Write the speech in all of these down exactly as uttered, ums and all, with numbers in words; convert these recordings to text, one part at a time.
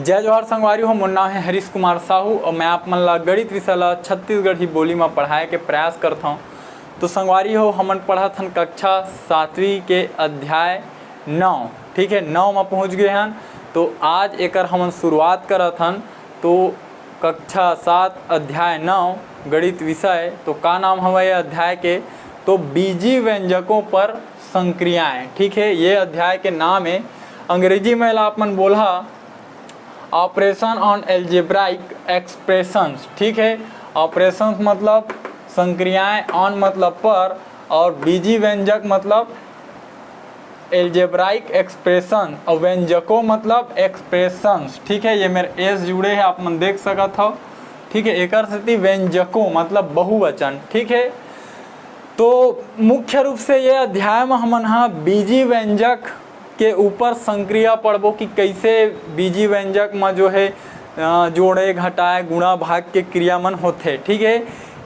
जय जोहार संगवारी हो, मोर नाम है हरीश कुमार साहू और मैं आप मन ला गणित विषय ला छत्तीसगढ़ी बोली में पढ़ाए के प्रयास करत हौं। तो संगवारी हो, हमन पढ़त हन कक्षा सातवीं के अध्याय नौ, ठीक है, नौ में पहुँच गए हन। तो आज एकर हमन शुरुआत करत हन। तो कक्षा सात अध्याय नौ गणित विषय, तो का नाम हवय ये अध्याय के? तो बीजी व्यंजकों पर संक्रियाएं, ठीक है, ये अध्याय के नाम है। अंग्रेजी में ला आप मन बोलहा Operation on Algebraic Expressions, ठीक है। Operations मतलब संक्रियाएं, on मतलब पर, और बीजी व्यंजक मतलब algebraic expression, और व्यंजकों मतलब expressions, ठीक है। ये मेरे एस जुड़े हैं, आप मन देख सकत हो, ठीक है। एकर सेती व्यंजकों मतलब बहुवचन, ठीक है। तो मुख्य रूप से ये अध्याय में हमन हा बीजी व्यंजक के ऊपर संक्रिया पढ़बो कि कैसे बीजी व्यंजक में जो है, अ, जोड़े, घटाए, गुणा, भाग के क्रिया मन होथे, ठीक है।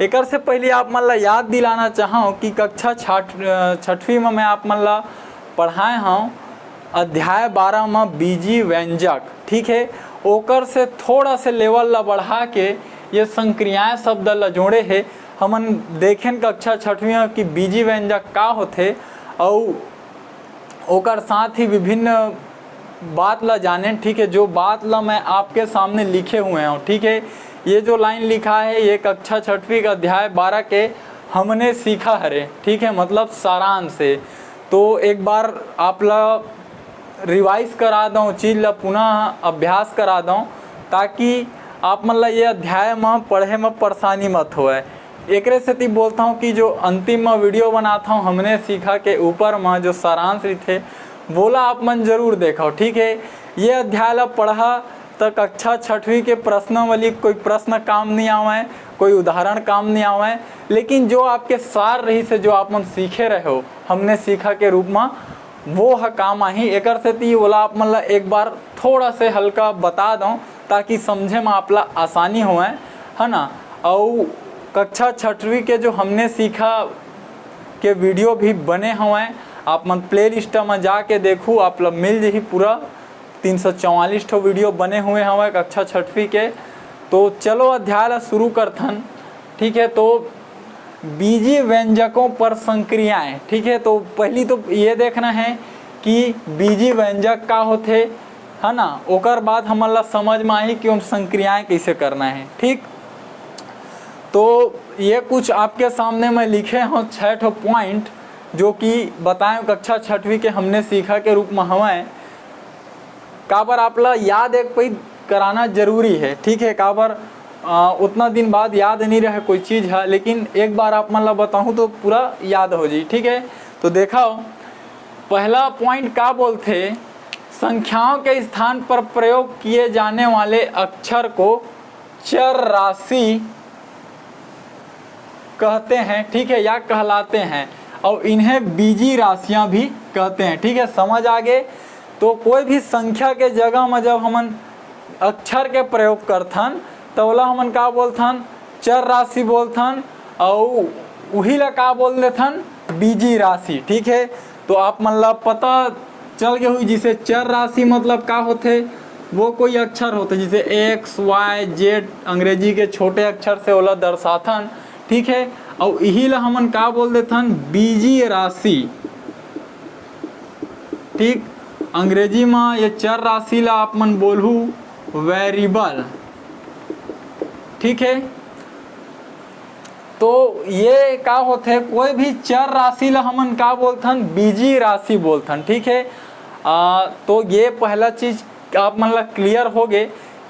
एकर से पहले आप मन ला याद दिलाना चाहूँ कि कक्षा छठ-, अ, छठवीं में मैं आप मन ला पढ़ाए हूँ अध्याय बारह में बीजी व्यंजक, ठीक है। ओकर से थोड़ा से level ला बढ़ा के ये संक्रियाएं शब्द ला जोड़े है। हमन देखेन कक्षा छठवीं में कि बीजी व्यंजक का होथे, अउ ओकर साथ ही विभिन्न बात ला जानेन, ठीक है, जो बात ला मैं आपके सामने लिखे हुए हूँ, ठीक है। ये जो line लिखा है, ये कक्षा छठवीं के अध्याय बारह के हमने सीखा हरे, ठीक है, मतलब सारांश है। तो एक बार आप ला revise करा दऊँ, चीज ला पुनः अभ्यास करा दऊँ, ताकि आप मन ला ये अध्याय म पढ़े म परेशानी मत होवय। एकरे सेती बोलत हौं कि जो अंतिम म video बनात हौं हमने सीखा के ऊपर म जो सारांश रहिथे, वोला आप मन जरूर देखव, ठीक है। ये अध्याय ला पढ़ा त कक्षा छठवीं के प्रश्नावली, कोई प्रश्न काम नहीं आवय, कोई उदाहरण काम नहीं आवय, लेकिन जो आपके सार रहिस हे, जो आप मन सीखे रहे हो हमने सीखा के रूप म, वो ह काम आही। एकर सेती ओला आप मन ला एक बार थोड़ा से हल्का बता दऊँ, ताकि समझे म आप ला आसानी होवय, है ना। अउ कक्षा छठवीं के जो हमने सीखा के video भी बने हवय, आप मन playlist म जाके देखू, आप ला मिल जही पूरा तीन सौ चौवालीस ठो video बने हुए हवय कक्षा छठवीं के। तो चलो अध्याय ला शुरू करथन, ठीक है। तो बीजी व्यंजकों पर संक्रियाएं, ठीक है। तो पहली तो ये देखना है कि बीजी व्यंजक का होथे, है ना, ओकर बाद हमन ला समझ में आही कि ओम संक्रियाएं कैसे करना है, ठीक। तो ये कुछ आपके सामने मैं लिखे हूँ छः ठो point, जो कि बताएं कक्षा छठवीं के हमने सीखा के रूप में हवय। काबर आप ला याद एक पई कराना जरूरी है, ठीक है। काबर अ, उतना दिन बाद याद नहीं रहे कोई चीज है, लेकिन एक बार आप मन ला बताहूँ तो पूरा याद हो जाई, ठीक है। तो देखो, पहला point का बोलथे, संख्याओं के स्थान पर प्रयोग किए जाने वाले अक्षर को चर राशि कहते हैं, ठीक है, या कहलाते हैं, और इन्हें बीजी राशियां भी कहते हैं, ठीक है। समझ आ गे। तो कोई भी संख्या के जगह में जब हमन अक्षर के प्रयोग करथन, त ओला हमन का बोलथन? चर राशि बोलथन, अउ उही ला का बोल देथन? बीजी राशि, ठीक है। तो आप मन ला पता चल गे होही, जिसे चर राशि मतलब का होथे, वो कोई अक्षर होथे, जिसे एक्स, वाई, जेड, अंग्रेजी के छोटे अक्षर से ओला दर्शाथन, ठीक है। अउ इही ला हमन का बोल देथन? बीजी राशि, ठीक। अंग्रेजी म ये चर राशि ला आप मन बोलहू वेरिएबल, ठीक है। तो ये का होथे, कोई भी चर राशि ला हमन का बोलथन? बीजी राशि बोलथन, ठीक है। आ, तो ये पहला चीज आप मन ला क्लियर हो गे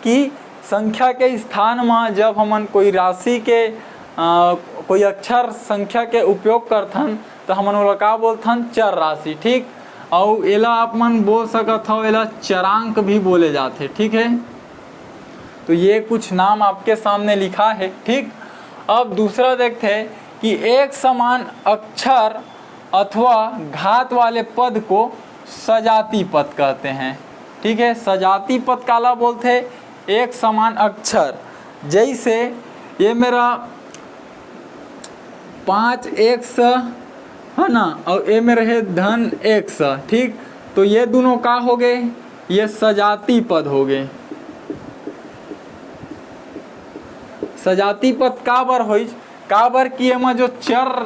कि संख्या के स्थान म जब हमन कोई राशि के, आ, कोई अक्षर संख्या के उपयोग करथन, तो हमन ओला का बोलथन? चर राशि, ठीक। अउ एला आप मन बोल सकत हव, एला चरांक भी बोले जाथे, ठीक है। तो ये कुछ नाम आपके सामने लिखा है, ठीक। अब दूसरा देखते हैं कि एक समान अक्षर अथवा घात वाले पद को सजाती पद कहते हैं, ठीक है। सजाती पद काला बोलथे? एक समान अक्षर, जैसे ये मेरा पाँच एक्स है ना, और ये मेरा है धन एक्स, ठीक। तो ये दोनों का हो गए? ये सजाती पद हो गए, सजाति पद काबर होइस? काबर कि एमा जो चर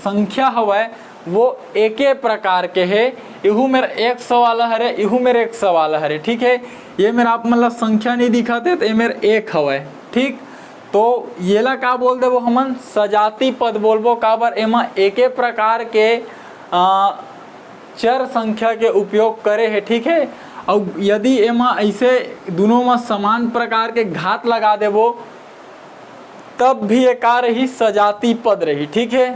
संख्या हवय वो एके प्रकार के हे। इहू मेर एक्स वाला हरे, इहू मेर एक्स वाला हरे, ठीक है। ये मेर आप मन ला संख्या नहीं दिखत हे, तो ये मेर एक हवय, ठीक। तो येला का बोल देबो हमन? सजाति पद बोलबो। काबर? एमा एके प्रकार के अ, चर संख्या के उपयोग करे हे, ठीक है। अउ यदि एमा ऐसे दुनों म समान प्रकार के घात लगा देबो, तब भी ये का रही? सजाति पद रही, ठीक है।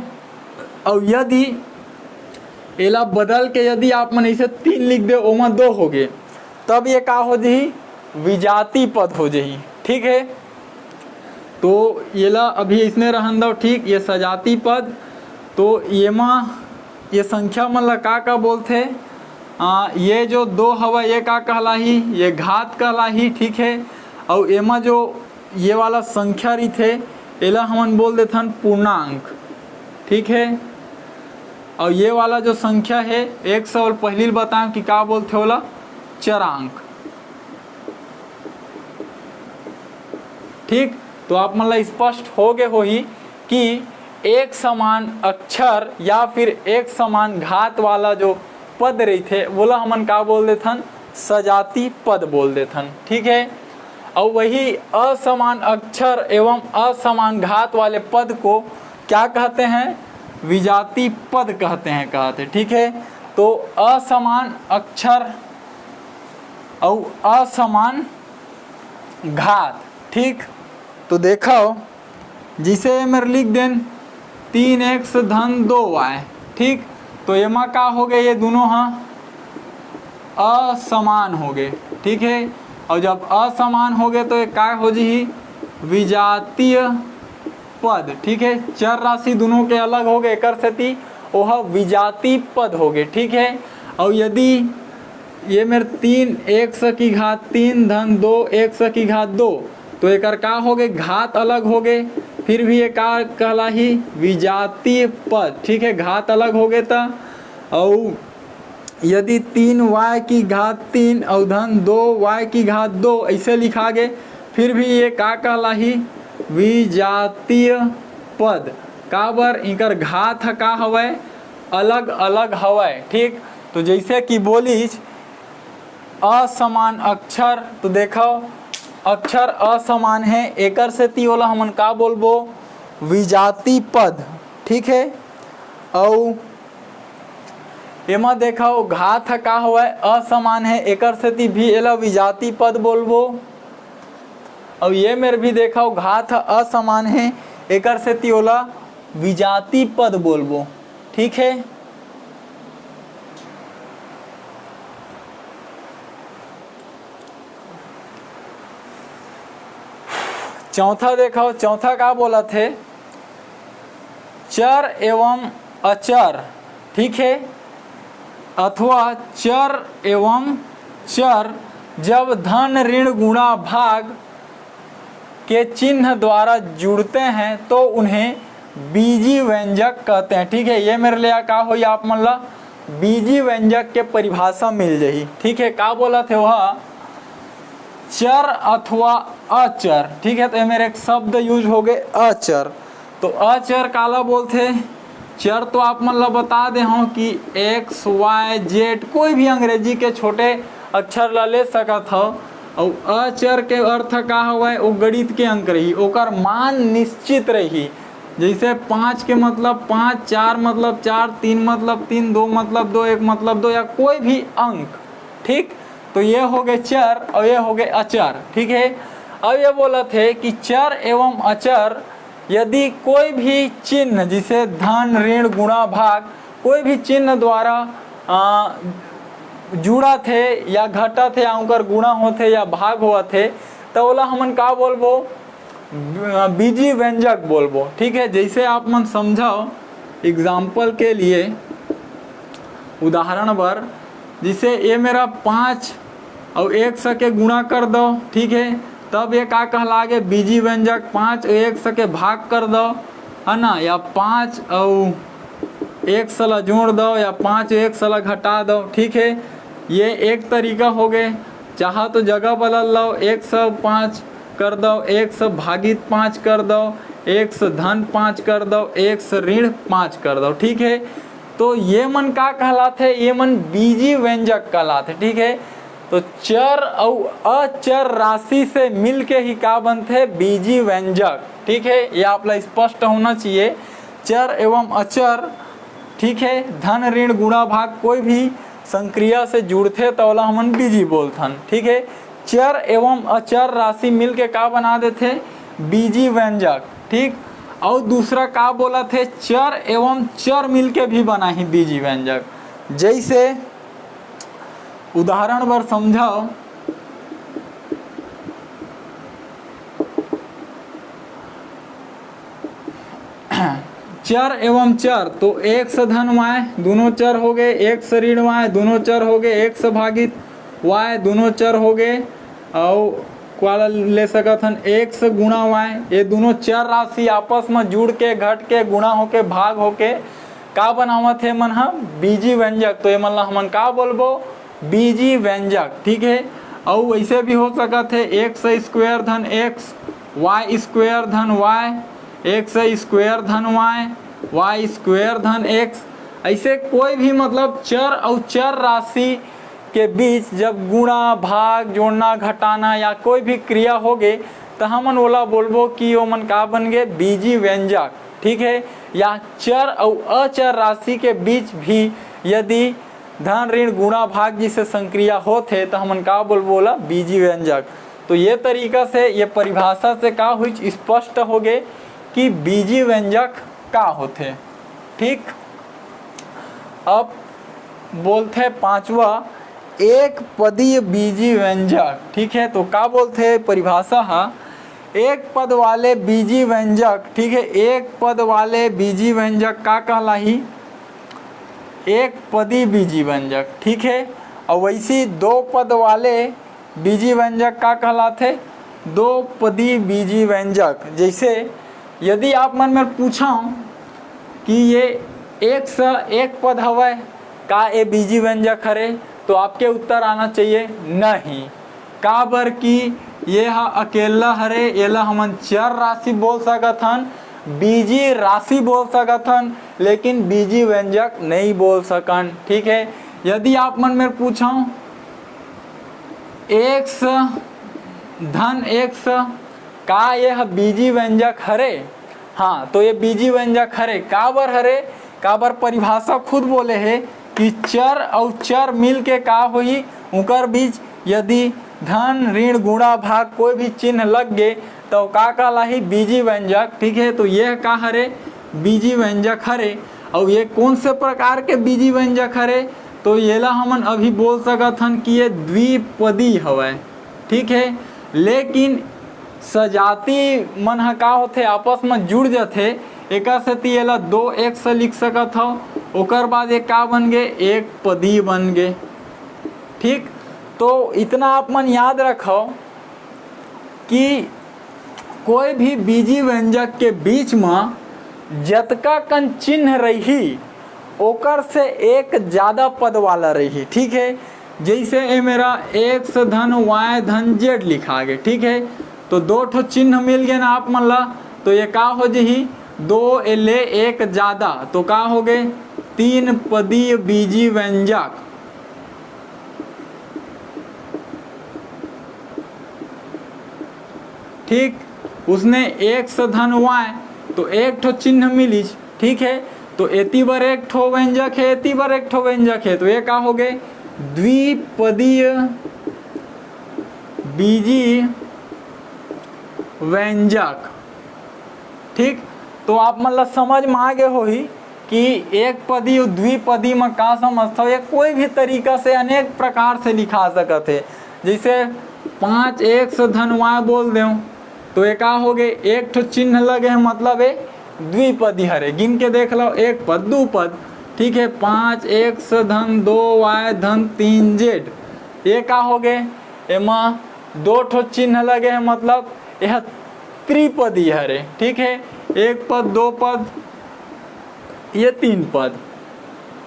अउ यदि एला बदल के यदि आप मन ऐसे तीन लिख दे, ओमा दो होगे, तब ये का हो जही? विजाति पद हो जही, ठीक है। तो येला अभी इसने रहन दो, ठीक। ये सजाति पद, तो येमा ये संख्या मन ला का का बोलथे? आ, ये जो दो हवा, ये का कहलाही? ये घात कहलाही, ठीक है। अउ एमा जो ये वाला संख्या रहिथे, एला हमन बोल देथन पूर्णांक, ठीक है। अउ ये वाला जो संख्या है, एक सौ, पहली बताएं कि का बोलथे ओला? चरांक। ठीक, तो आप मन ला स्पष्ट हो गए होही कि एक समान अक्षर या फिर एक समान घात वाला जो पद रहिथे, वोला हमन का बोल देथन? सजाति पद बोल देथन, ठीक है। और वही असमान अक्षर एवं असमान घात वाले पद को क्या कहते हैं? विजाति पद कहते हैं, कहते, ठीक है। तो असमान अक्षर और असमान घात, ठीक। तो देखो, जिसे ये मेर लिख देन, तीन एक्स धन दो वाई, ठीक। तो एमा का हो गए? ये दोनों हा असमान हो गए, ठीक है। और जब असमान हो गए तो ये का हो जही? विजातीय पद, ठीक है। चर राशि दोनों के अलग हो गए, एकर सेती ओह विजातीय पद हो गए, ठीक है। और यदि ये मेर तीन एक्स की घात तीन धन दो एक्स की घात दो, तो एकर का हो गए? घात अलग हो गए, फिर भी ये का कहलाही? विजातीय पद, ठीक है, घात अलग हो गए। त अउ यदि तीन वाई की घात तीन अउ धन दो वाई की घात दो ऐसे लिखा गए, फिर भी ये का कहलाही? विजातीय पद। काबर? इकर घात ह का हवय? अलग अलग हवय, ठीक। तो जैसे कि बोलीच असमान अक्षर, तो देखो अक्षर असमान है, एकर सेती ओला हमन का बोलबो? विजातीय पद, ठीक है। अउ एमा देखो घात ह का हवय? असमान है, एकर सेती भी एला विजातीय पद बोलबो। अउ ये मेर भी देखो घात ह असमान है, एकर सेती ओला विजातीय पद बोलबो, ठीक है। चौथा देखो, चौथा का बोलत हे? चर एवं अचर, ठीक है, अथवा चर एवं चर जब धन ऋण गुणा भाग के चिन्ह द्वारा जुड़ते हैं तो उन्हें बीजी व्यंजक कहते हैं, ठीक है। ये मेर ले का होई, आप मन ला बीजी व्यंजक के परिभाषा मिल जाही, ठीक है। का बोलत हे वह? चर अथवा अचर, ठीक है। तो ये मेर एक शब्द यूज हो गए अचर। तो अचर काला बोलथे? चर तो आप मन ला बता दे हूँ कि एक्स, वाई, जेड, कोई भी अंग्रेजी के छोटे अक्षर ला ले सकत हव। अउ अचर के अर्थ का हवय? वो गणित के अंक रही, ओकर मान निश्चित रही। जैसे पाँच के मतलब पाँच, चार मतलब चार, तीन मतलब तीन, दो मतलब दो, एक मतलब दो, या कोई भी अंक, ठीक। तो ये हो गए चर और ये हो गए अचर, ठीक है। अब ये बोलत हे कि चर एवं अचर यदि कोई भी चिन्ह, जैसे धन, ऋण, गुणा, भाग, कोई भी चिन्ह द्वारा आ, जुड़त हे या घटत हे या उनकर गुणा होत हे या भाग होत हे, तो ओला हमन का बोलबो? बीजी व्यंजक बोलबो, ठीक है। जैसे आप मन समझाओ, एग्जाम्पल के लिए, उदाहरण बर, जैसे ये मेरा पाँच और एक्स के गुणा कर दो, ठीक है, तब ये का कहला गे? बीजी व्यंजक। पाँच और एक्स के भाग कर दो, है ना, या पाँच और एक्स ला जोड़ दो या पाँच एक्स ला घटा दो, ठीक है। ये एक तरीका हो गए। चाहा तो जगह बदल लो, एक्स पाँच कर दव, एक्स भागित पाँच कर दव, एक्स धन पाँच कर दव, एक्स ऋण पाँच कर दव। ठीक है, तो ये मन का कहलाथे? ये मन बीजी व्यंजक कहलाथे। ठीक है, तो चर अउ अचर राशि से मिल के ही का बनथे? बीजी व्यंजक। ठीक है, ये आप ला स्पष्ट होना चाहिए, चर एवं अचर। ठीक है, धन ऋण गुणा भाग कोई भी संक्रिया से जुड़थे त ओला हमन बीजी बोलथन। ठीक है, चर एवं अचर राशि मिल के का बना देथे? बीजी व्यंजक। ठीक, अउ दूसरा का बोलथे? चर एवं चर मिल के भी बनाही बीजी व्यंजक। जैसे उदाहरण बर समझव, चर एवं चर, तो एक्स धन वाय दोनों चर हो गए, एक्स ऋण वाय दोनों चर हो गए, एक्स भागित वाय दोनों चर हो गए, अउ काला ले सकत हन, एक्स गुणा वाय, ये दोनों चर राशि आपस में जुड़ के, घट के, गुणा होके, भाग होके का बनावत हे मन ह? बीजी व्यंजक। तो ये मन ला हमन का बोलबो? बीजी व्यंजक। ठीक है, अउ ऐसे भी हो सकत हे, एक्स स्क्वायर धन एक्स, वाई स्क्वायर धन वाई, एक्स स्क्वायर धन वाई, वाई स्क्वायर धन एक्स। ऐसे कोई भी, मतलब, चर अउ चर राशि के बीच जब गुणा, भाग, जोड़ना, घटाना या कोई भी क्रिया होगे, त हमन ओला बोलबो कि ओमन का बन गे? बीजी व्यंजक। ठीक है, या चर अउ अचर राशि के बीच भी यदि धन ऋण गुणा भाग जैसे संक्रिया होथे, त हमन का बोलबो ओला? बीजी व्यंजक। तो ये तरीका से, ये परिभाषा से का हुई, स्पष्ट हो गए कि बीजी व्यंजक का होथे। ठीक, अब बोलथे पांचवा, एक पदीय बीजी व्यंजक। ठीक है, तो का बोलथे परिभाषा हा? एक पद वाले बीजी व्यंजक। ठीक है, एक पद वाले बीजी व्यंजक का कहलाही? एक पदी बीजी व्यंजक। ठीक है, अउ वैसी दो पद वाले बीजी व्यंजक का कहलाथे? दो पदी बीजी व्यंजक। जैसे यदि आप मन मेर पूछव कि ये एक्स एक पद हवय, का ये बीजी व्यंजक हरे, तो आपके उत्तर आना चाहिए नहीं। काबर कि ये ह अकेला हरे, एला हमन चर राशि बोल सकत हन, बीजी राशि बोल सकत हन, लेकिन बीजी व्यंजक नहीं बोल सकन। ठीक है, यदि आप मन मेर पूछव एक्स धन एक्स, का ये ह बीजी व्यंजक हरे? हाँ, तो ये बीजी व्यंजक हरे। काबर हरे? काबर परिभाषा खुद बोले हे कि चर अउ चर मिल के का होही, उकर बीच यदि धन ऋण गुणा भाग कोई भी चिन्ह लग गे, तो का कहलाही? बीजी व्यंजक। ठीक है, तो ये का हरे? बीजी व्यंजक हरे। अउ ये कौन से प्रकार के बीजी व्यंजक हरे? तो येला हमन अभी बोल सकत हन कि ये द्विपदी हवय। ठीक है, लेकिन सजाति मन ह का होथे, आपस म जुड़ जथे, एकर सेती एला दो एक्स लिख सकत हव। ओकर बाद ये का बन गे? एक पदी बन गे। ठीक, तो इतना आप मन याद रखव कि कोई भी बीजी व्यंजक के बीच म जतका कन चिन्ह रही, ओकर से एक ज्यादा पद वाला रही। ठीक है, जैसे ये मेरा एक्स धन वाई धन जेड लिखा गे। ठीक है, तो दो ठो चिन्ह मिल गए ना आप मन ला, तो ये का हो जही? दो ए ले एक ज्यादा, तो का हो गए? तीन पदीय बीजी व्यंजक। ठीक, उसने एक्स धन वाई, तो एक ठो चिन्ह मिलिस। ठीक है, तो एती बर एक ठो व्यंजक है, एती बर एक ठो व्यंजक है, तो ये का हो गए? द्विपदीय बीजी व्यंजक। ठीक, तो आप मन ला समझ में आ गए होही कि एक पदी अउ द्विपदी म का समझथव। ये कोई भी तरीका से, अनेक प्रकार से लिखा सकत है। जैसे पाँच एक्स धन वाई बोल देव, तो ये का हो गए? एक ठो चिन्ह लगे है, मतलब ये द्विपदी हरे। गिन के देख लो, एक पद, दो पद। ठीक है, पाँच एक्स धन दो वाई धन तीन जेड, ये का हो गए? एमा दो ठो चिन्ह लगे है, मतलब यह त्रिपदी हरे। ठीक है, एक पद, दो पद, ये तीन पद।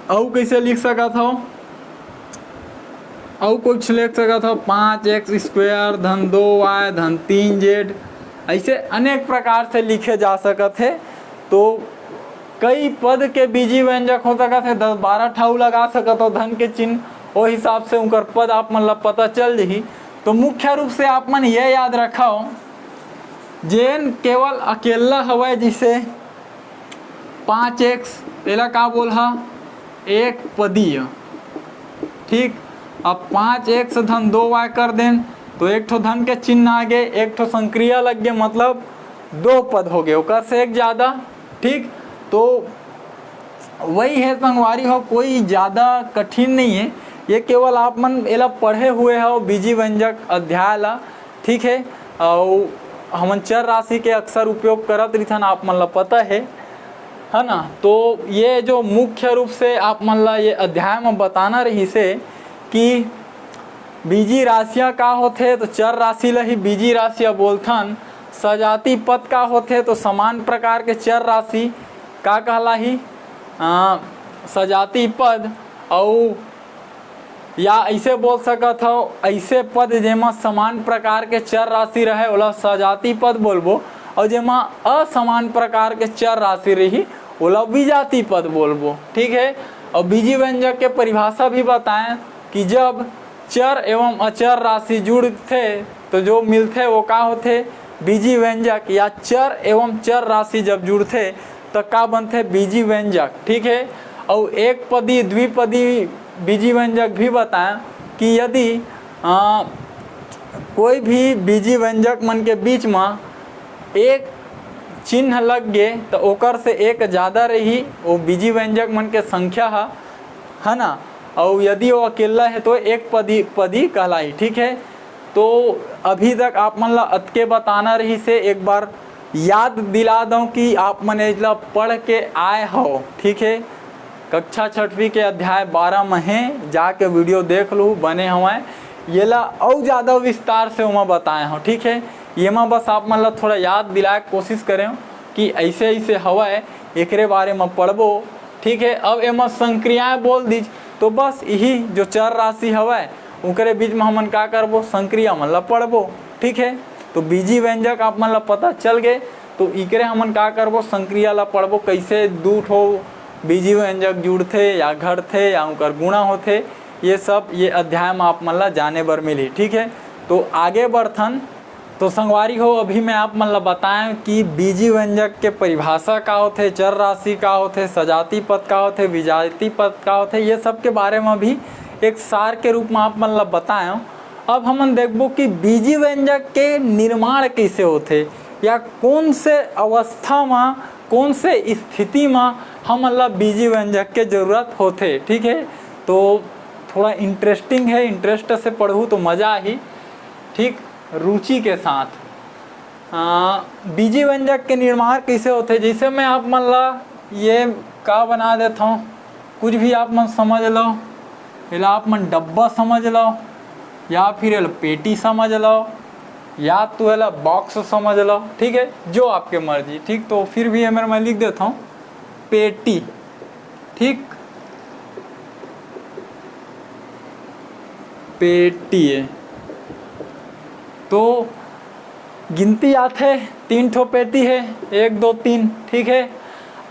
अउ कैसे लिख सकत हव? अउ कुछ लिख सकत हो, पाँच एक्स स्क्वायर धन दो वाई धन तीन जेड, ऐसे अनेक प्रकार से लिखे जा सकत हे। तो कई पद के बीजी व्यंजक हो सकत हे, दस बारह ठा अउ लगा सकत हो धन के चिन्ह, ओ हिसाब से उनकर पद आप मन ला पता चल जही। तो मुख्य रूप से आप मन ये याद रखव, जेन केवल अकेला हवय, जैसे पाँच एक्स, एला का बोलहा? एक पदीय। ठीक, अब पाँच एक्स धन दो वाई कर देन, तो एक ठो धन के चिन्ह आ गे, एक ठो संक्रिया लग गे, मतलब दो पद हो गे, ओकर से एक ज़्यादा। ठीक, तो वही है संगवारी हो, कोई ज़्यादा कठिन नहीं है। ये केवल आप मन एला पढ़े हुए हो बीजी व्यंजक अध्याय ला, ठीक है। अउ हमन चर राशि के अक्सर उपयोग करत रहिथन, आप मन ला पता है, है ना। तो ये जो मुख्य रूप से आप मन ला ये अध्याय में बताना रहिस हे कि बीजी राशियाँ का होथे, तो चर राशि ला ही बीजी राशियाँ बोलथन। सजाती पद का होथे, तो समान प्रकार के चर राशि का कहलाही? अ, सजाती पद। अउ या ऐसे बोल सकत हव, ऐसे पद जेमा समान प्रकार के चर राशि रहे, ओला सजाती पद बोलबो, अउ जेमा असमान प्रकार के चर राशि रही, ओला विजाती पद बोलबो। ठीक है, अउ बीजी व्यंजक के परिभाषा भी बताएं कि जब चर एवं अचर राशि जुड़थे, तो जो मिलथे, वो का होथे? बीजी व्यंजक। या चर एवं चर राशि जब जुड़थे, त का बनथे? बीजी व्यंजक। ठीक है, अउ एक पदी, द्विपदी बीजी व्यंजक भी बताएं कि यदि, अ, कोई भी बीजी व्यंजक मन के बीच में एक चिन्ह लग गे, त ओकर से एक ज़्यादा रही, वो बीजी व्यंजक मन के संख्या ह, है ना। अउ यदि वो अकेला है, तो एक पदी, पदी कहलाई। ठीक है, तो अभी तक आप मन ला अतके बताना रहिस हे। एक बार याद दिला दऊं कि आप मन एला पढ़ के आए हव, ठीक है। कक्षा छठवीं के अध्याय बारह में हे, जाके video देख लू, बने हवय। येला अउ ज़्यादा विस्तार से ओमा बताए हव, ठीक है। येमा बस आप मन ला थोड़ा याद दिलाए के कोशिश करेंव कि ऐसे ऐसे हवय, एकरे बारे में पढ़बो, ठीक है। अब एमा संक्रियाएं बोल दीज, तो बस यही जो चर राशि हवय, ओकरे बीच में हमन का करबो? संक्रिया मन ला पढ़बो, ठीक है। तो बीजी व्यंजक आप मन ला पता चल गे, तो इकरे हमन का करबो? संक्रिया ला पढ़बो, कैसे दू ठो बीजी व्यंजक जुड़थे या घटथे या ओकर गुणा होथे, ये सब ये अध्याय में आप मन ला जाने बर मिलही, ठीक है। तो आगे बढ़थन। तो संगवारी हो, अभी मैं आप मन ला बताएं कि बीजी व्यंजक के परिभाषा का होथे, चर राशि का होथे, सजाती पद का होथे, विजाती पद का होथे, ये सब के बारे में भी एक सार के रूप में आप मन ला बताएं। अब हमन देखबो कि बीजी व्यंजक के निर्माण कैसे होथे या कौन से अवस्था में, कौन से स्थिति में हमन ला बीजी व्यंजक के जरूरत होथे, ठीक है। तो थोड़ा interesting है, interest से पढ़हू तो मज़ा आही, ठीक, रुचि के साथ। अ, बीजी व्यंजक के निर्माण कैसे होथे? जैसे मैं आप मन ला ये का बना देत हूँ, कुछ भी आप मन समझ लो, एला आप मन डब्बा समझ लो या फिर एला पेटी समझ लो या तो एला box समझ लो, ठीक है, जो आपके मर्जी, ठीक। तो फिर भी एमेर मैं लिख देत हूँ पेटी, ठीक, पेटी है। तो गिनती आथे, तीन ठो पेटी है, एक, दो, तीन, ठीक है।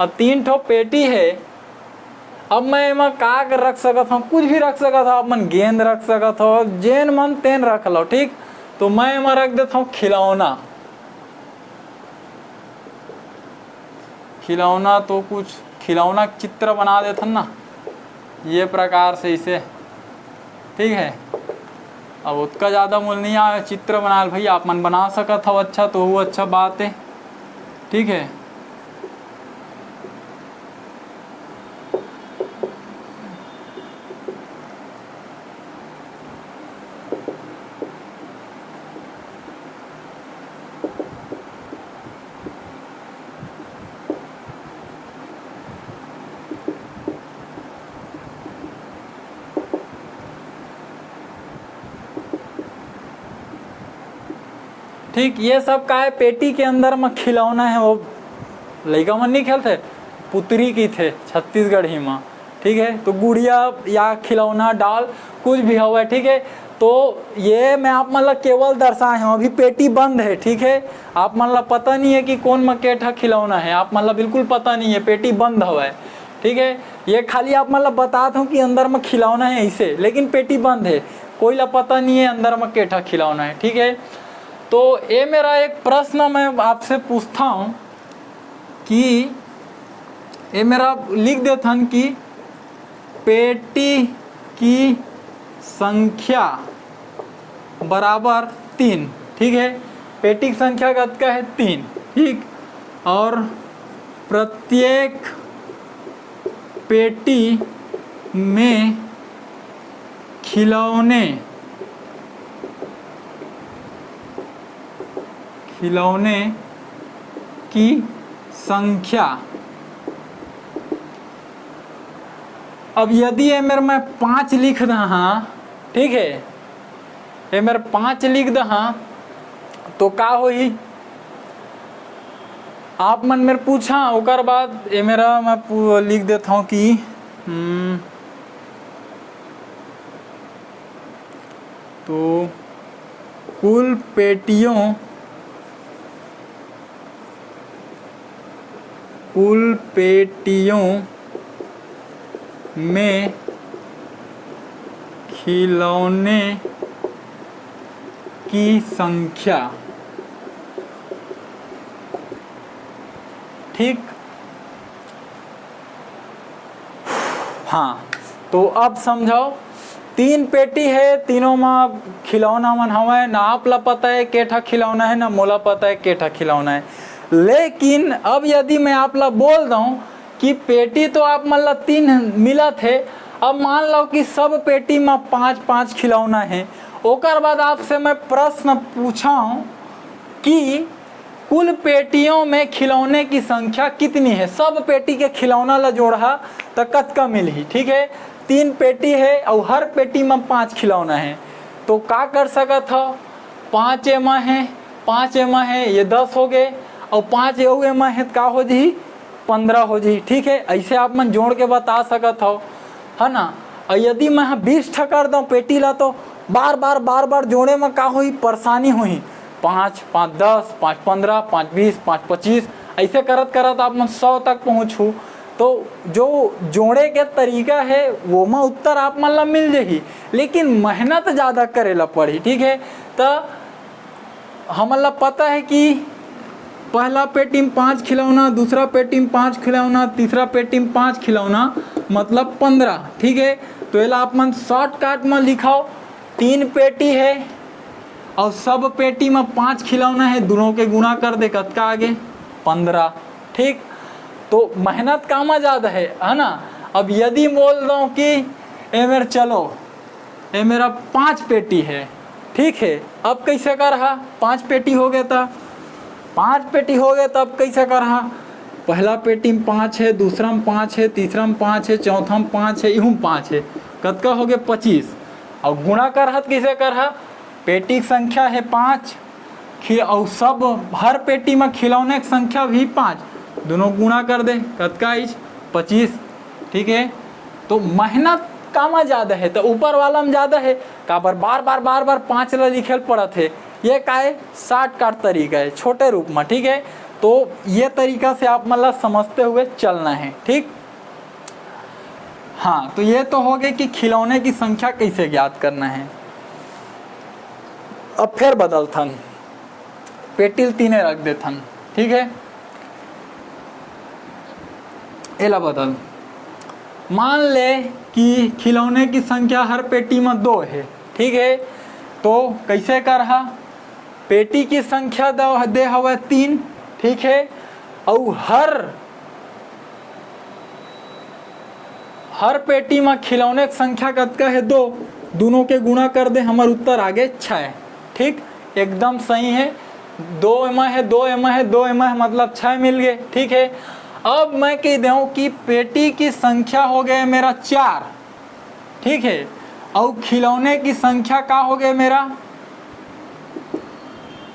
अब तीन ठो पेटी है, अब मैं एमा का रख सकत हूँ? कुछ भी रख सकत हूँ, आप मन गेंद रख सकत हो, जेन मन तेन रख लो, ठीक। तो मैं एमा रख देत हूँ खिलौना। खिलौना तो कुछ खिलौना के चित्र बना देथन ना, ये प्रकार से इसे, ठीक है। अब उतका ज़्यादा मोल नहीं आवे चित्र बनाए ल, भाई आप मन बना सकत हव अच्छा तो वो अच्छा बात है, ठीक है। ठीक, ये सब का है, पेटी के अंदर म खिलौना है, वो लइका मन नहीं खेलते, पुतरी की थे छत्तीसगढ़ी म, ठीक है, तो गुड़िया या खिलौना, डॉल, कुछ भी हवय, ठीक है। तो ये मैं आप मन ला केवल दर्शाए हूँ, अभी पेटी बंद है, ठीक है। आप मन ला पता नहीं है कि कोन म के ठा खिलौना है, आप मन ला बिल्कुल पता नहीं है, पेटी बंद हवय, ठीक है। ये खाली आप मन ला बतात हूँ कि अंदर म खिलौना है ऐसे, लेकिन पेटी बंद है, कोई ला पता नहीं है अंदर म के ठा खिलौना है, ठीक है। तो ये मेरा एक प्रश्न मैं आपसे पूछता हूँ कि ये मेरा लिख देथन कि पेटी की संख्या बराबर तीन, ठीक है। पेटी की संख्या कतका है? तीन, ठीक। और प्रत्येक पेटी में खिलौने, खिलौने की संख्या, अब यदि ये मेर मैं पाँच लिख दहा, ठीक है, ये मेर पाँच लिख दहा, तो का होही? आप मन मेर पूछा, ओकर बाद ये मेरा मैं पू-, लिख देता हूँ कि, हम्म, तो कुल पेटियों, कुल पेटियों में खिलौने की संख्या, ठीक। हाँ, तो अब समझो, तीन पेटी है, तीनों म खिलौना मन हवय, ना आप ला पता है के ठा खिलौना है, ना मोला पता है के ठा खिलौना है। लेकिन अब यदि मैं आप ला बोल दूँ कि पेटी तो आप मन ला तीन मिलत है, अब मान लो कि सब पेटी म पाँच पाँच खिलौना है, ओकर बाद आपसे मैं प्रश्न पूछा हूँ कि कुल पेटियों में खिलौने की संख्या कितनी है? सब पेटी के खिलौना ला जोड़हा त कतका मिलही? ठीक है, तीन पेटी है और हर पेटी में पांच खिलौना है, तो का कर सकत हो? पाँच एमा है, पाँच एमा है, ये दस हो गए, और पाँच एऊ एमा है, का हो जही? पंद्रह हो जही। ठीक है, ऐसे आप मन जोड़ के बता सकत हो, है ना। और यदि मैं ह बीस ठा कर दूँ पेटी ला, तो बार बार बार बार जोड़े में का होही? परेशानी होही। पाँच पाँच दस, पाँच पंद्रह, पाँच बीस, पाँच पच्चीस, ऐसे करत करत आप मन सौ तक पहुँचहू। तो जो जोड़े के तरीका है, वो में उत्तर आप मन ला मिल जही, लेकिन मेहनत ज़्यादा करे ला पड़ही। ठीक है, तो हमन ला पता है कि पहला पेटी में पाँच खिलौना, दूसरा पेटी में पाँच खिलौना, तीसरा पेटी में पाँच खिलौना, मतलब पंद्रह। ठीक है, तो एला आप मन शॉर्टकट में लिखाओ, तीन पेटी है और सब पेटी में पाँच खिलौना है, दोनों के गुणा कर दे, कतका आगे? पंद्रह। ठीक, तो मेहनत कामा ज़्यादा है, है ना। अब यदि बोल दो कि ए मेर चलो, ए मेरा पाँच पेटी है, ठीक है, अब कैसे करहा? पाँच पेटी हो गए, तब पाँच पेटी हो गए, तब कैसे करहा? पहला पेटी में पाँच है, दूसरा में पाँच है, तीसरा में पाँच है, चौथा में पाँच है, इहू में पाँच है, कतका हो गए? पच्चीस। और गुणा करहा त कैसे करहा? पेटी की संख्या है पाँच, खि-, और सब, हर पेटी में खिलौने की संख्या भी पाँच, दोनों गुणा कर दे, कतका आइस? पच्चीस। ठीक है, तो मेहनत कामा ज़्यादा है? तो ऊपर वाला में ज़्यादा है, काबर बार बार बार बार पाँच ला लिखे ल पड़त है। ये का है? शॉर्टकट तरीका है, छोटे रूप में। ठीक है, तो ये तरीका से आप मन ला समझते हुए चलना है। ठीक, हाँ, तो ये तो हो गए कि खिलौने की संख्या कैसे ज्ञात करना है। अब फिर बदलथन, पेटी ल तीने रख देथन। ठीक है, एला बदल, मान ले कि खिलौने की संख्या हर पेटी में दो है। ठीक है, तो कैसे करहा? पेटी की संख्या द-, दे हवय तीन। ठीक है, अउ हर, हर पेटी में खिलौने की संख्या कतका है? दो। दोनों के गुणा कर दे, हमर उत्तर आगे छः। ठीक, एकदम सही है। दो एमा है, दो एमा है, दो एमा है, मतलब छः मिल गए। ठीक है, अब मैं कह दूँ कि पेटी की संख्या हो गए मेरा चार। ठीक है, और खिलौने की संख्या का हो गए मेरा?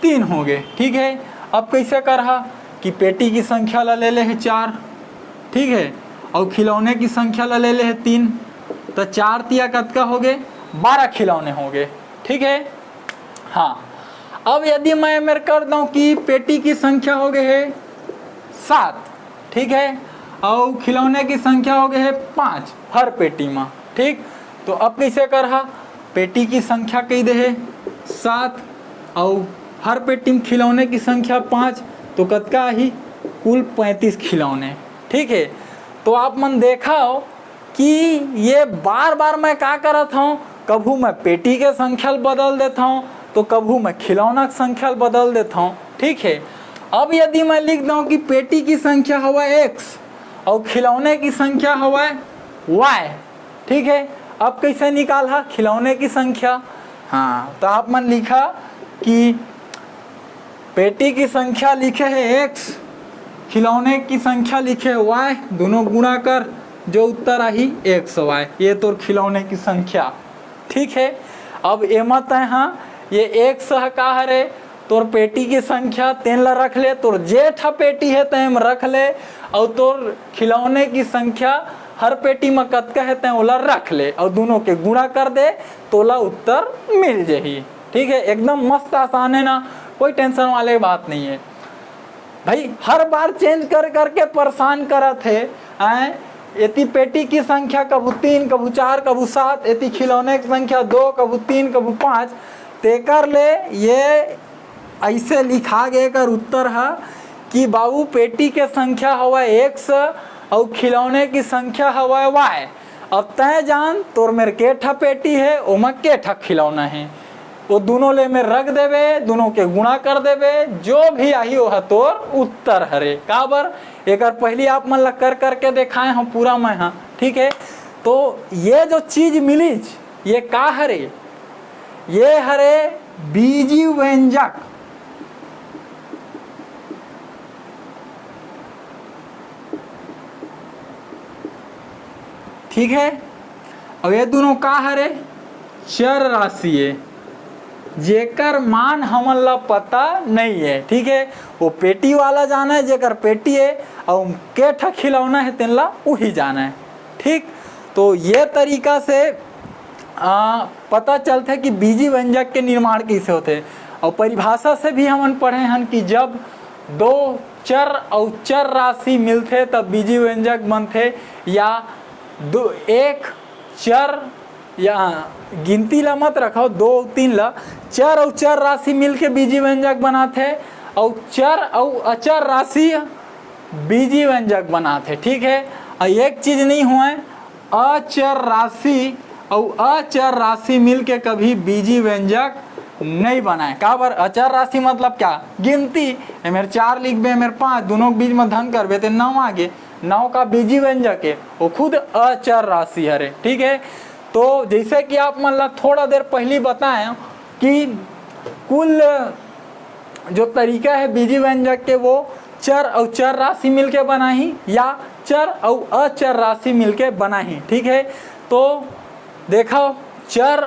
तीन हो गए। ठीक है, अब कैसे करहा कि पेटी की संख्या ला ले ले है चार, ठीक है, अउ खिलौने की संख्या ला ले ले हे तीन, त चार तिया कतका हो गे? बारह खिलौने हो गे। ठीक है, हाँ। अब यदि मैं मेर कर दंव कि पेटी की संख्या हो गे हे सात, ठीक है, अउ खिलौने की संख्या हो गे हे पाँच हर पेटी म, ठीक। तो अब कइसे करहा? पेटी की संख्या कहि दे हे सात, अउ हर पेटी म खिलौने की संख्या पाँच, तो कतका आही? कुल पैंतीस खिलौने। ठीक है, तो आप मन देखव कि ये बार बार मैं का करत हंव, कभू मैं पेटी के संख्या ल बदल देत हंव, तो कभू मैं खिलौना के संख्या ल बदल देत हंव। ठीक है, अब यदि मैं लिख दंव कि पेटी की संख्या हवय एक्स अउ खिलौने की संख्या हवय वाई, ठीक है, अब कइसे निकालहा खिलौने की संख्या? हाँ, तो आप मन लिखा कि पेटी की संख्या लिखे हे एक्स, खिलौने की संख्या लिखे हे वाई, दोनों गुणा कर, जो उत्तर आही एक्स वाई, ये तोर खिलौने की संख्या। ठीक है, अब एमा तय हाँ, ये एक्स ह का हरे? तोर पेटी की संख्या, तेन ला रख ले, तोर जे ठा पेटी हे तेन म रख ले, अउ तोर खिलौने की संख्या हर पेटी म कतका हे तेन ओला रख ले, अउ दोनों के गुणा कर दे, तोला उत्तर मिल जही। ठीक है, एकदम मस्त आसान है ना, कोई टेंशन वाले बात नहीं है भाई। हर बार चेंज कर करके परेशान करत हे, आय, एती पेटी की संख्या कभू तीन, कभू चार, कभू सात, एती खिलौने की संख्या दो, कभू तीन, कभू पाँच, तेकर ले ये ऐसे लिखा गे एकर उत्तर ह कि बाबू, पेटी के संख्या हवय एक्स अउ खिलौने की संख्या हवय वाई। अब तय जान, तोर मेर के ठा पेटी हे, ओमा के ठा खिलौना हे, वो दोनों ले मेर रख देबे, दोनों के गुणा कर देबे, जो भी आही ओह तोर उत्तर हरे। काबर? एकर पहली आप मन ला कर करके देखाए हंव पूरा मैं हा। ठीक है, तो ये जो चीज मिलिच, ये का हरे? ये हरे बीजी व्यंजक। ठीक है, अउ ये दोनों का हरे? चर राशि है, जेकर मान हमन ला पता नहीं है। ठीक है, वो पेटी वाला जाना है, जेकर पेटी है, अउ के ठा खिलौना है, तेन ला उही जाना है। ठीक, तो ये तरीका से आ, पता चलथे कि बीजी व्यंजक के निर्माण कइसे होथे। अउ परिभाषा से भी हमन पढ़े हन कि जब दो चर अउ चर राशि मिलथे, तब बीजी व्यंजक बनथे, या दो, एक चर, या गिनती ला मत रखव, दो अउ तीन ला, चर अउ चर राशि मिलके बीजी व्यंजक बनाथे, अउ चर अउ अचर राशि बीजी व्यंजक बनाथे। ठीक है, अउ एक चीज नहीं होय, अचर राशि अउ अचर राशि मिलके कभी बीजी व्यंजक नहीं बनाए। काबर? अचर राशि मतलब क्या? गिनती। एमेर चार लिखबे, एमेर पाँच, दोनों के बीच में धन करबे, ते नौ आगे। नौ का बीजी व्यंजक है, वो खुद अचर राशि हरे। ठीक है, तो जैसे कि आप मन ला थोड़ा देर पहली बताए कि कुल जो तरीका है बीजी व्यंजक के, वो चर अउ चर राशि मिलके बनाही या चर अउ अचर राशि मिलके बनाही। ठीक है, तो देखो, चर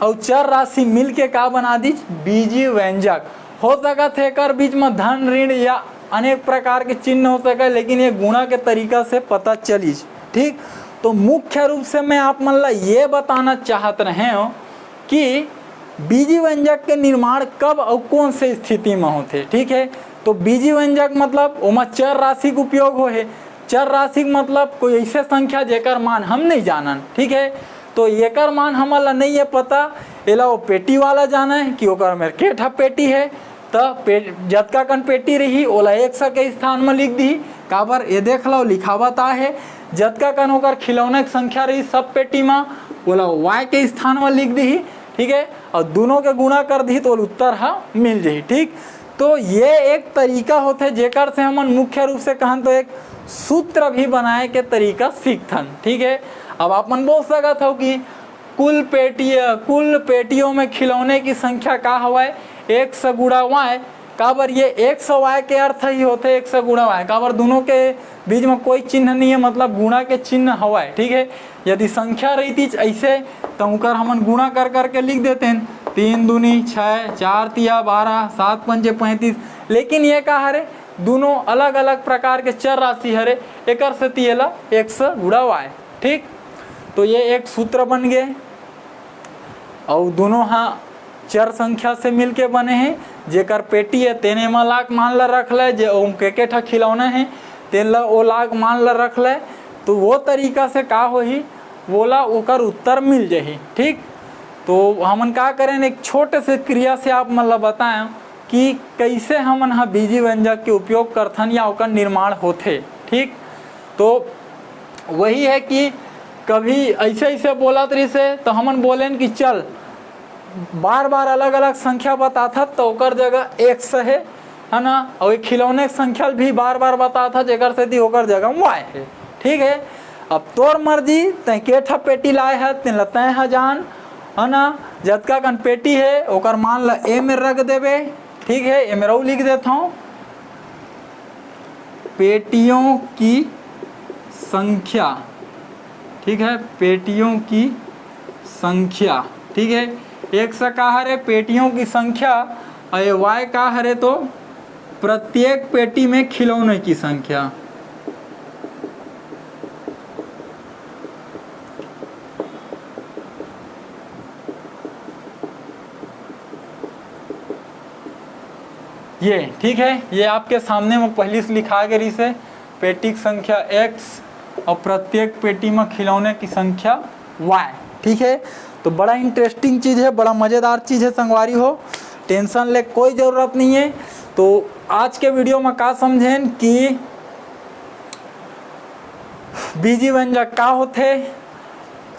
अउ चर राशि मिलके का बना दीच? बीजी व्यंजक। हो सकत है एकर बीच में धन, ऋण या अनेक प्रकार के चिन्ह हो सके, लेकिन ये गुणा के तरीका से पता चलिच। ठीक, तो मुख्य रूप से मैं आप मन ला ये बताना चाहत रहे हूँ कि बीजी व्यंजक के निर्माण कब अउ कौन से स्थिति में होथे। ठीक है, तो बीजी व्यंजक मतलब ओमा चर राशि के उपयोग होहे। चर राशि के मतलब कोई ऐसे संख्या जेकर मान हम नहीं जानन। ठीक है, तो एकर मान हमन ला नहीं है पता, एला वो पेटी वाला जाने कि ओकर मेर के ठा पेटी है, त पे-, जतका कन पेटी रही, ओला एक्स के स्थान म लिख दिही। काबर? ये देख लो, लिखावत आहे, जतका कन ओकर खिलौना के संख्या रही सब पेटी म, ओला वाई के स्थान म लिख दिही। ठीक है, अउ दोनों के गुणा कर दिही, तो ओला उत्तर ह मिल जही। ठीक, तो ये एक तरीका होथे, जेकर से हमन मुख्य रूप से कहन तो एक सूत्र भी बनाए के तरीका सीखथन। ठीक है, अब आप मन बोल सकत हो कि कुल पेटी, कुल पेटियों में खिलौने की संख्या का हवय? एक्स गुणा वाई। काबर? ये एक्स वाई के अर्थ ही होथे एक्स गुणा वाई। काबर? दोनों के बीच में कोई चिन्ह नहीं है, मतलब गुणा के चिन्ह हवय। ठीक है, यदि संख्या रहितिच ऐसे, तो ओकर हमन गुणा कर करके लिख देतेन, तीन दूनी छः, चार तिया बारह, सात पंचे पैंतीस। लेकिन ये का हरे? दोनों अलग-अलग प्रकार के चर राशि हरे, एकर सेती एला एक्स गुणा वाई। ठीक, तो ये एक सूत्र बन गे। अउ दोनों हा चर संख्या से मिलके बने हे। जेकर पेटी हे, तेने म लाग मान ल रख ले, जे ओम के के ठा खिलौना हे, तेन ल ओ लाग मान ल रख ले। तो वो तरीका से का होही, वोला ओकर उत्तर मिल जाही। ठीक, तो हमन का करें, एक छोटे से क्रिया से आप मन ल बताएं कि कैसे हमन ह बीजी व्यंजक के उपयोग करथन या ओकर निर्माण होथे। ठीक, तो वही है कि कभी ऐसे ऐसे बोलत रहिसे, तो हमन बोलेन कि चल, बार बार अलग अलग संख्या बताथत, तो ओकर जगह एक्स हे, है ना, और एक खिलौने के संख्या भी बार बार बताथत, जेकर सेती ओकर जगह वाई हे। ठीक है, अब तोर मर्जी, तैं के ठा पेटी लाए है, तेन ल तैं ह जान, है ना। जतका कन पेटी है, ओकर मान ल ए में रख देबे। ठीक है, ए में रऊ लिख देथौं, पेटियों की संख्या। ठीक है, पेटियों की संख्या। ठीक है, एक्स का हरे पेटियों की संख्या, और ये वाई का हरे तो प्रत्येक पेटी में खिलौने की संख्या। ये ठीक है, ये आपके सामने में पहली से लिखा गे रहिसे, पेटी की संख्या एक्स और प्रत्येक पेटी में खिलौने की संख्या वाई। ठीक है, तो बड़ा इंटरेस्टिंग चीज़ है, बड़ा मज़ेदार चीज़ है संगवारी हो, टेंशन ले कोई ज़रूरत नहीं है। तो आज के वीडियो में का समझेन कि बीजी व्यंजक का होथे,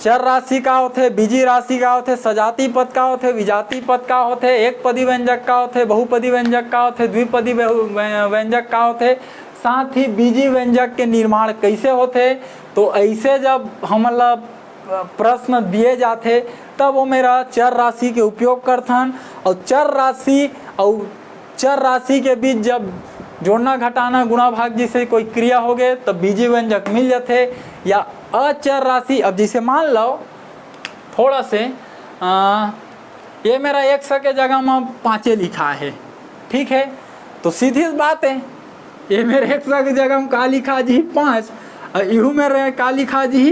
चर राशि का होथे, बीजी राशि का होथे, सजाती पद का होथे, विजाती पद का होथे, एक पदी व्यंजक का होथे, बहुपदी व्यंजक का होथे, द्विपदी व्यहु-, व्य-, व्यंजक का होथे, साथ ही बीजी व्यंजक के निर्माण कैसे होथे। तो ऐसे जब हमन ला प्रश्न दिए जाथे, तब वो मेरा चर राशि के उपयोग करथन, और चर राशि और चर राशि के बीच जब जोड़ना, घटाना, गुणा, भाग जैसे कोई क्रिया हो गए, तब बीजी व्यंजक मिल जाथे। या अचर राशि, अब जैसे मान लो थोड़ा से, आ, ये मेरा एक्स के जगह में पाँचे लिखा है, ठीक है, तो सीधी सी बात है, ये मेरे एक्स के जगह में का लिखा जी, पाँच, और इहू मेरे का लिखा जी,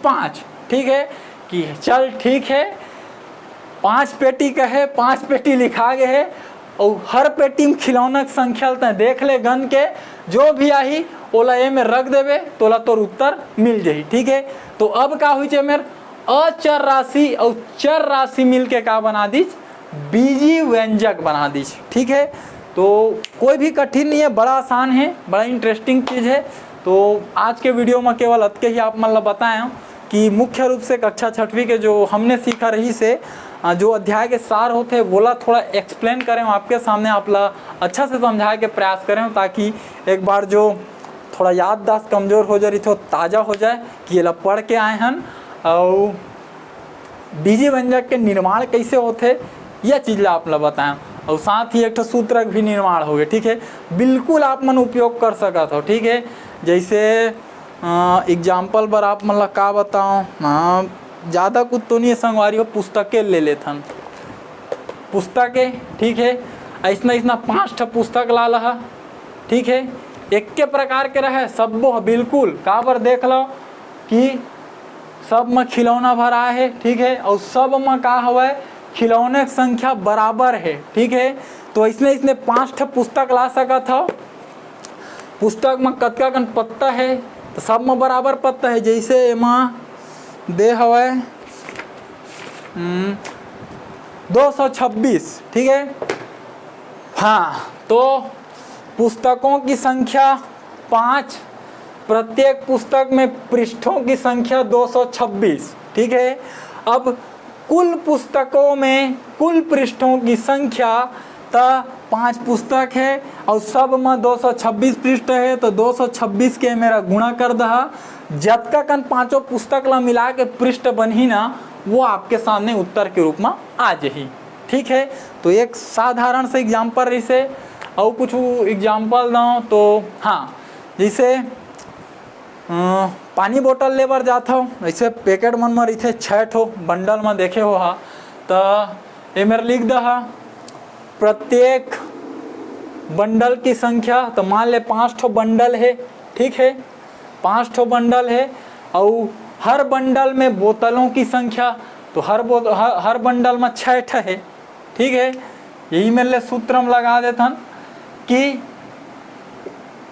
पाँच। ठीक है, कि चल ठीक है, पाँच पेटी कहे, पाँच पेटी लिखा गए है, और हर पेटी में खिलौना के संख्या ल तैं देख ले, गन के जो भी आही, ओला ए में रख देबे, तोला तोर उत्तर मिल जाही। ठीक है, तो अब का हुई, मेर अचर राशि और चर राशि मिल के का बना दीस, बीजी व्यंजक बना दीस। ठीक है, तो कोई भी कठिन नहीं है, बड़ा आसान है, बड़ा इंटरेस्टिंग चीज़ है। तो आज के वीडियो में केवल अतके ही आप मन ला बताएं कि मुख्य रूप से कक्षा छठवीं के जो हमने सीखा रहिसे, अ, जो अध्याय के सार होथे, वोला थोड़ा एक्सप्लेन करें आपके सामने, आप ला अच्छा से समझाए के प्रयास करें, ताकि एक बार जो थोड़ा याददाश्त कमजोर हो जा रही, तो ताज़ा हो जाए कि एला पढ़ के आए हन। और बीजी व्यंजक के निर्माण कैसे होथे, यह चीज़ ला आप ला बताएं। और साथ ही एक ठो सूत्र के भी निर्माण हो गए, ठीक है, बिल्कुल आप मन उपयोग कर सकत हो। ठीक है, जैसे एग्जाम्पल बर आप मन ला का बताओ, हाँ, ज़्यादा कुछ तो नहीं है संगवारी हो, पुस्तकें ले लेथन, पुस्तकें, ठीक है, ऐसना ऐसना पाँच ठो पुस्तक ला लहा, ठीक है, एक के प्रकार के रहे सब्बो ह बिल्कुल, काबर देख लो कि सब म खिलौना भरा है, ठीक है, और सब म का हवय, खिलौने के संख्या बराबर है, ठीक है। तो इसने इसने पाँच ठो पुस्तक ला सकत हो, पुस्तक म कतका कन पत्ता है, तो सब म बराबर पत्ता है। जैसे एमा दे हवय, हम्म, दो सौ छब्बीस, ठीक है। हाँ, तो पुस्तकों की संख्या पाँच, प्रत्येक पुस्तक में पृष्ठों की संख्या दो सौ छब्बीस, ठीक है। अब कुल पुस्तकों में कुल पृष्ठों की संख्या त पाँच पुस्तक है और सब में दो सौ छब्बीस पृष्ठ है, तो दो सौ छब्बीस के मेरा गुणा कर दहा, जतका कन पाँचों पुस्तक ला मिला के पृष्ठ बनही ना, वो आपके सामने उत्तर के रूप में आ जाही। ठीक है, तो एक साधारण से एग्जाम्पल रहिसे, और कुछ एग्जाम्पल दो तो हाँ, जैसे अ, पानी बोतल ले बर जात हव, ऐसे पैकेट मन म रहिथे, छः ठो बंडल म देखे हो हा, त ए मेर लिख दहा, प्रत्येक बंडल की संख्या, तो मान ले पाँच ठो बंडल हे, ठीक है, पाँच ठो बंडल हे, अउ हर बंडल में बोतलों की संख्या, तो हर बो-, हर, हर बंडल में छः ठो हे, ठीक है। यही मेर ले सूत्र हम लगा देथन कि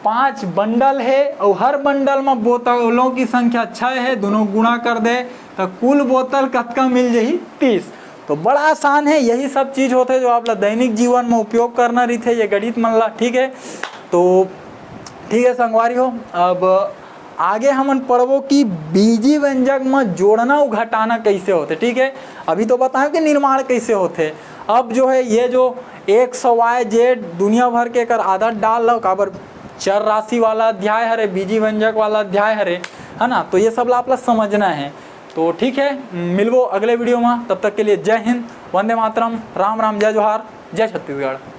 पाँच बंडल हे अउ हर बंडल में बोतलों की संख्या छः हे, दोनों गुणा कर दे तो कुल बोतल कतका मिल जाही? तीस। तो बड़ा आसान है, यही सब चीज होथे जो आप ला दैनिक जीवन में उपयोग करना रहिथे ये गणित मन ला, ठीक है। तो ठीक है संगवारी हो, अब आगे हमन पढ़बो कि बीजी व्यंजक में जोड़ना अउ घटाना कैसे होथे, ठीक है। अभी तो बताएं कि निर्माण कैसे होथे। अब जो है ये जो एक्स वाई जेड दुनिया भर के एकर आदत डाल लो, काबर चर राशि वाला अध्याय हरे, बीजी व्यंजक वाला अध्याय हरे, है ना। तो ये सब ला आप ला समझना है। तो ठीक है, मिलबो अगले वीडियो में, तब तक के लिए जय हिंद, वंदे मातरम, राम राम, जय जोहार, जय छत्तीसगढ़।